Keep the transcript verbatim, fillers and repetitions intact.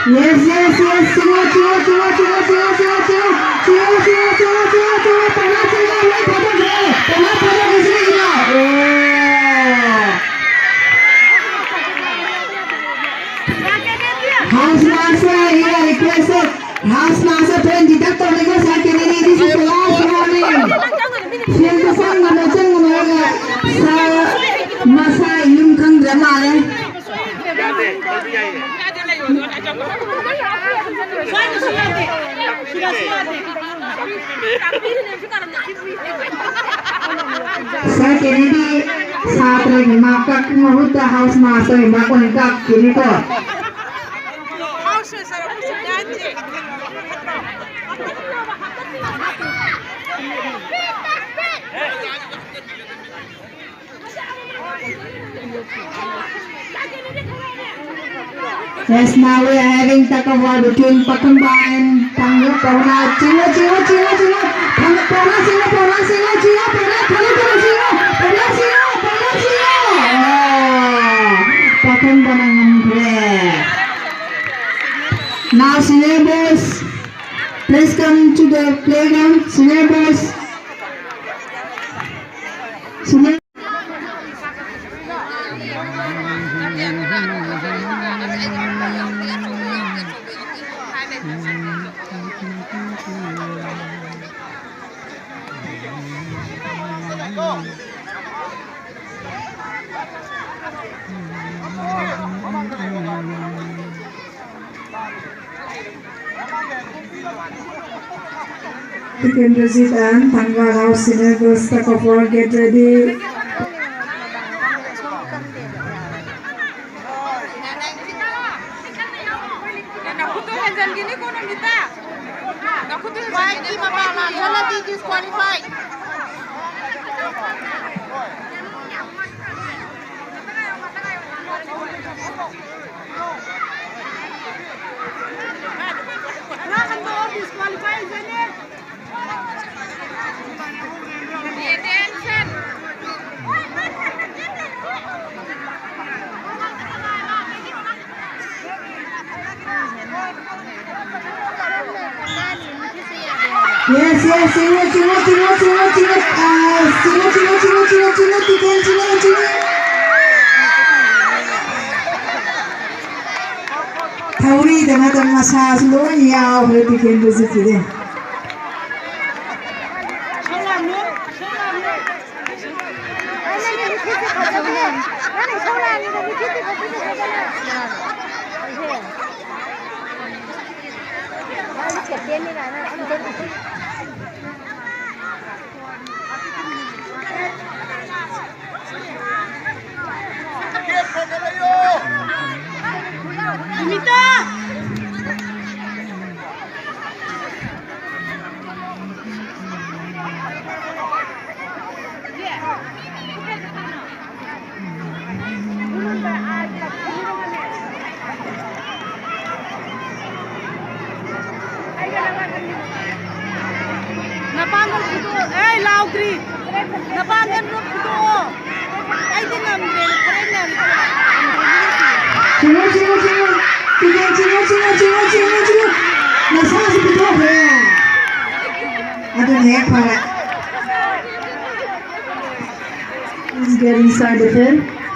Yes, yes, yes. ꯆꯤꯡꯉꯣ, ꯆꯤꯡꯉꯣ, ꯆꯤꯡꯉꯣ, ꯆꯤꯡꯉꯣ꯫ ꯄꯩꯁꯥ ꯆꯤꯡꯉꯣ, ꯂꯣꯏ ꯊꯥꯗꯣꯛꯈ꯭ꯔꯦ꯫ ꯄꯩꯁꯥ ꯊꯥꯗꯣꯛꯈ꯭ꯔꯦ, ꯁꯤꯗꯒꯤꯅ꯫ ꯑꯣ꯫ House master, you are requested. House master, pen deduct ꯇꯧꯔꯒ ꯁꯥꯔ ꯀꯦꯅꯦꯗꯤ, this is the last warning. ꯐꯤꯜꯗ ꯆꯪꯒꯅꯨ, ꯆꯪꯒꯅꯨ ꯍꯥꯏꯔꯒ ꯁꯥꯔ ꯃꯁꯥ ꯌꯨꯝ ꯈꯪꯗ꯭ꯔ ꯃꯥꯜꯂꯦ꯫ ꯁꯥꯔ ꯀꯦꯅꯦꯗꯤ ꯁꯥꯇ꯭ꯔꯒꯤ ꯃꯥꯔꯛ ꯀꯛꯄꯒꯤ ꯃꯍꯨꯠꯇ ꯍꯥꯎꯁ ꯃꯥꯁꯇꯔꯒꯤ ꯃꯥꯔꯛ ꯑꯣꯏꯅ ꯀꯛꯈꯤꯅꯤꯀꯣ꯫ Yes, now we are having tug of war between Pakhamba and Thangla Pona. Chilo, chilo, chilo, chilo. Thangla Pona, chilo, Pona, chilo, chilo, Pona, Thangla Pona, chilo, Pona, chilo, Pona, chilo. Oh, Pakhamba na ngamre. Now, senior boys, please come to the playground. Senior boys. Senior Tikendrajit and Thangla Rao, senior girls, tug of war, get ready. Disqualified. Yes, yes, ꯆꯤꯡꯉꯨ, ꯆꯤꯡꯉꯨ, ꯆꯤꯡꯉꯨ, ꯆꯤꯡꯉꯨ, ꯆꯤꯡꯉꯨ꯫ ꯑꯁ, ꯆꯤꯡꯉꯨ, ꯆꯤꯡꯉꯨ, ꯆꯤꯡꯉꯨ, ꯆꯤꯡꯉꯨ, ꯆꯤꯡꯉꯨ, ꯇꯤꯀꯦꯟ ꯆꯤꯡꯉꯨ, ꯆꯤꯡꯉꯨ꯫ ꯊꯧꯔꯤꯗ ꯅꯠꯇꯅ ꯃꯁꯥꯁꯨ ꯂꯣꯏ ꯌꯥꯎꯈ꯭ꯔꯦ ꯇꯤꯀꯦꯟꯗꯨꯁꯨ ꯁꯤꯗꯤ꯫ ꯅꯄꯥꯝꯕꯣꯝ ꯐꯨꯗꯣꯛꯑꯣ꯫ ꯑꯦ, ꯂꯥꯎꯗ꯭ꯔꯤ꯫ ꯅꯄꯥꯝꯕꯣꯝ ꯐꯨꯗꯣꯛꯑꯣ꯫ ꯑꯩꯗꯤ ꯉꯝꯗ꯭ꯔꯦ, ꯈꯔ ꯉꯝꯗ꯭ꯔꯦ꯫ ꯆꯤꯡꯉꯨ, ꯆꯤꯡꯉꯨ, ꯆꯤꯡꯉꯨ꯫ ꯇꯤꯀꯦꯟ ꯆꯤꯡꯉꯨ, ꯆꯤꯡꯉꯨ, ꯆꯤꯡꯉꯨ, ꯆꯤꯡꯉꯨ, ꯆꯤꯡꯉꯨ꯫ ꯅꯁꯥꯁꯨ ꯄꯤꯊꯣꯛꯈ꯭ꯔꯦ꯫ ꯑꯗꯨꯅ ꯍꯦꯛ ꯐꯔꯦ꯫ Please get inside the field.